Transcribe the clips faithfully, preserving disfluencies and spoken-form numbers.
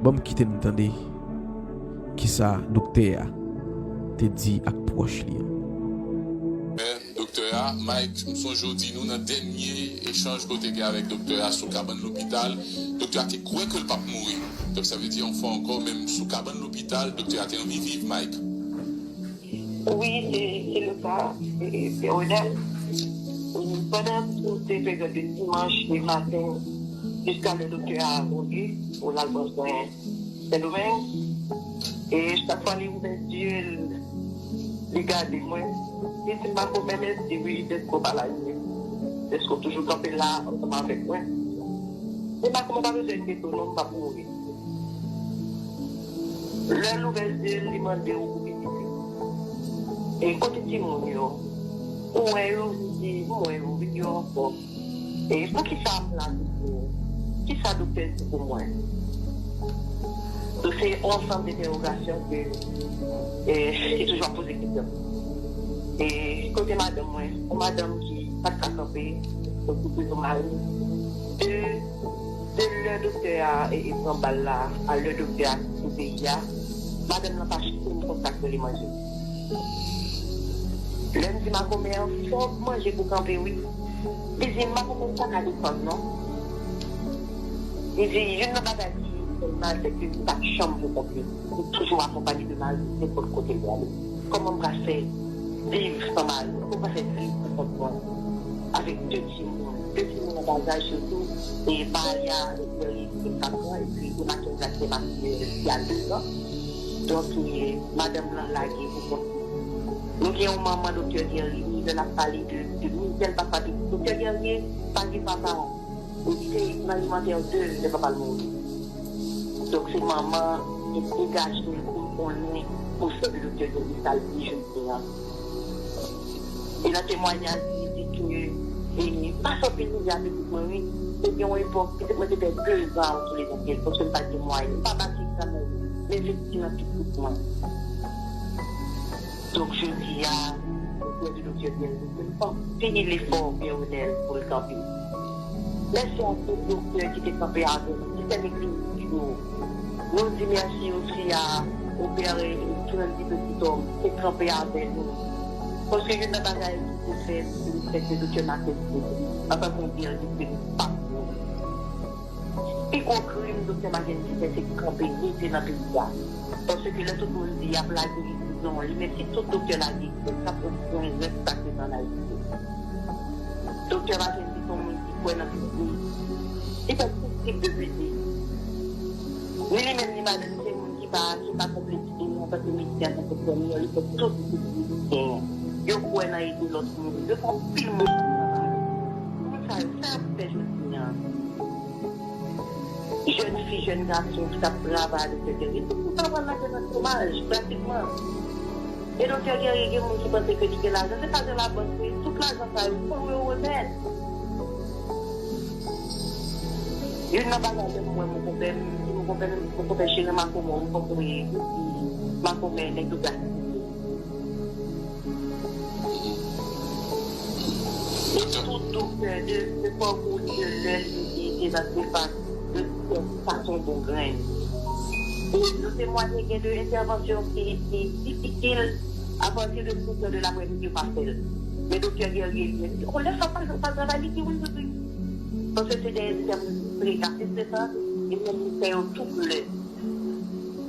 Ban m kite n tande kisa doktè a te di ak pwòch li an. Doktè a, Mike, m sonje w di nou nan dènye echanj ke w te gen avèk doktè a sou kabann lopital, doktè a te kwè ke l p ap mouri. Donk, sa vle di, yon fwa ankò, menm sou kabann lopital, doktè a te anvi viv, Mike. Wi, se se le ka, Pè Renèl. Pandan tout peryòd de dimanch le maten, jiska lè doktè a mouri, pou l al pran swen Sendomeng. E chak fwa li ouvè zye l, li gade mwen. Li di m, Makomè, mèsi wi, dèske w pa lage m, dèske w toujou kanpe la ansanm avèk mwen. Men Makomè, w pa bezwen enkyete w non, m p ap mouri. Lè l ouvè zye l, li mande w pou pitit li. E kote timoun yo? Ou wè yo? Li di, m wè yo wi, yo anfòm. E poukisa m la toujou? Kisa doktè di pou mwen? Donk se yon ansanm de entèwogasyon ke e, li toujou ap poze kesyon. E kote madanm mwen? Yon madanm ki pa t ka kanpe, donk li toujou mare. De, de lè doktè a e, e pran bal la, a lè doktè a kite peyi a, madanm nan pa chita kontak pou li manje. Lè m di Makomè, fòk manje pou kanpe wi. Li di, Makomè, ou pa ka desann non. Li di, youn nan bagay ki fè l mal, se ke li pa t janm pou kont li. Li toujou akonpaye de mari nenpòt kote l prale. Kòman m pral fè viv san mari? Kòman m pral fè viv pou kont mwen? Avèk de timoun, de timoun an ba laj sitou, e Maria, Guerrier ki gen kat an, epi Emma Kendra ki gen Maria ki a dezan. Donk, e, madanm nan lage pou kont li. Nou gen yon manman, doktè Guerrier, lè l ap pale de, de mizè l papa, doktè Guerrier pa gen papa. Li se nan alimantè de lè papa l mouri. Donk se manman ki degaje l pou l konnen pou sèvi doktè Guerrier sa l di jodi a. E nan temwayaj li di ke e pa sòt li di a pitit mwen wi. Te gen yon epòk pitit mwen te pèdi de zan anvan tou le zanpil paske m pa t gen mwayen. M pa bati egzamen yo, m envesti nan pitit mwen. Donk jodi a, m kwè ke doktè Guerrier fè anpil efò pèsonèl pou l kanpe. Mèsi a tout doktè ki te kanpe avè nou, sistèm klinik yo. Nou di mèsi osi a Pè Trandy Petithomme ki te kanpe avè nou. Paske youn nan bagay ki te fè m respekte doktè Marc Escoffier antanke yon direktè, se pa pou pi gwo krim doktè Mackendy fè se kanpe rete nan peyi a. Paske lè tout moun di y ap lage li, li di non, li menm si tout doktè lage li, l t ap pran pwen rès sa k rete ann Ayiti. Doktè Mackendy se yon moun ki kwè nan piti. Li fè tout tip de piti. Ni li menm ni madanm li se moun ki pa ki pa konplekse antanke medisyen, antanke enfimyè, li fè tout tip de medisyen. Yo kwè nan ede lòt moun. Yo fè anpil moun travay. Moun sa yo, sa y ap fè jodi a? Jèn fi, jèn gason ki t ap travay avèk Doktè Guerrier, tout moun sa pral lage nan chomaj, pratikman. E Doktè Guerrier gen moun ki panse ke li gen lajan, se pa gen labank wi, tout lajan sa yo, fò yo remèt. Youn nan bagay lè m wè mon konpè m, mon konpè m, mon konpè Cheren Makomè, mon konpè Makomè, nèg yo gaspiye. E tout doktè de, de pòkou li de lè li te nan prefas, de doktè sa se yon bon grenn. E nou temwaye gen de entèvansyon ki, ki difisil apati de sis è de laprèmidi yo pa fè l. Men doktè Guerrier li menm, li di, o lè sa pa, pa travay, li di wi, wi, wi. Paske se de entèvansyon ki tre, ki tre stresan, e menm li fè yo tout lè.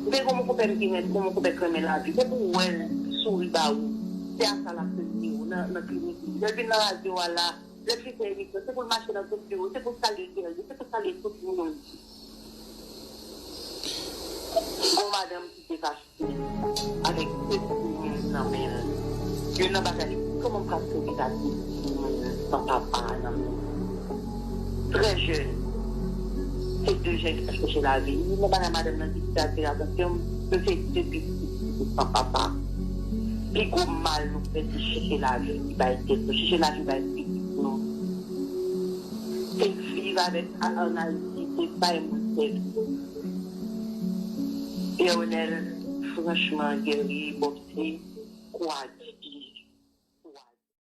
Ou te gon mon konpè m ki renmen, gon mon konpè k renmen lavi. Depi w wè l souri ba ou, se a sa l ap souri ou nan, nan klinik li. Lè l vin nan radyo a la, lè l fin fè emisyon, se pou l mache nan tout biwo, se pou l salye Guerrier, se pou l salye tout moun. Gon madanm ki te fache avèk de timoun nan men l. Youn nan bagay li di, kòman m ka sove lavi timoun san papa nan men l? Trè jèn. Se de jèn ki t ap chèche lavi. Youn nan bagay madanm nan di ki te atire atansyon m, nou se de pitit ki te san papa. Pi gwo mal nou fè se chèche lavi bay tèt nou, chèche lavi bay pitit nou. Se viv avèk an Ayiti, se bay moun sèvis. Pè Onèl, franchman, Guerrier, bon, se kwa.